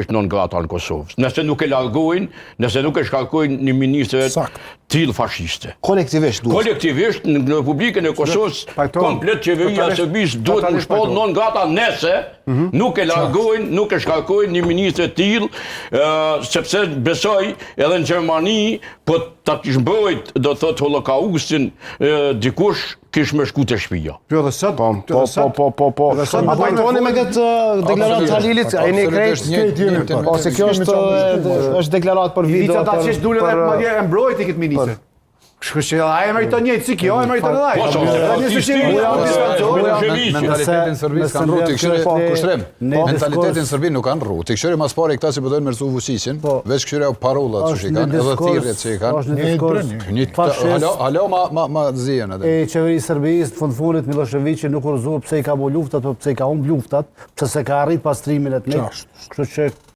Është non grata në Kosovë. Nëse nuk e largojnë, nëse nuk e shkarkojnë një ministre tillë fashiste. Kolektivisht duhet. Kolektivisht në Republikën e Kosovës, komplet qeveria e Serbisë duhet me u shpall non grata nëse mhm. nuk e largojnë, nuk e shkarkojnë një ministre tillë, sepse besoj edhe në Gjermani, po ta kish mbrojt, do thotë holokaustin, dikush kish me shku te shpia. Po edhe sot, po, po, po, po, po, po. Edhe sot, a pajtoheni me këtë uh, deklaratë të Halilit, a jeni krejt? Krejt Po, se kjo është, është deklaratë për video. Ivica Daçiq duli dhe madje e mbrojti këtë ministër. Kështu që ai e meriton njëjtë si kjo, e meriton edhe ai. Po, po, si Mentalitetin Serbi s'ka ndrru, ti kqyre po, kushtrim. Mentalitetin Serbi nuk ka ndrru. Ti kqyre mas pari këta që po dojnë me rrëzu Vučićin, po. veç kqyre parullat që i kanë, edhe thirrjet që i kanë. Është një diskurs. Një hala hala ma ma ma zihen atë. E qeverisë Serbisë, në fund fundit Millosheviqi nuk u rrëzua pse i ka bo luftat, po pse i ka humb luftat, pse s'e ka arrit pastrimin etnik. Kështu që.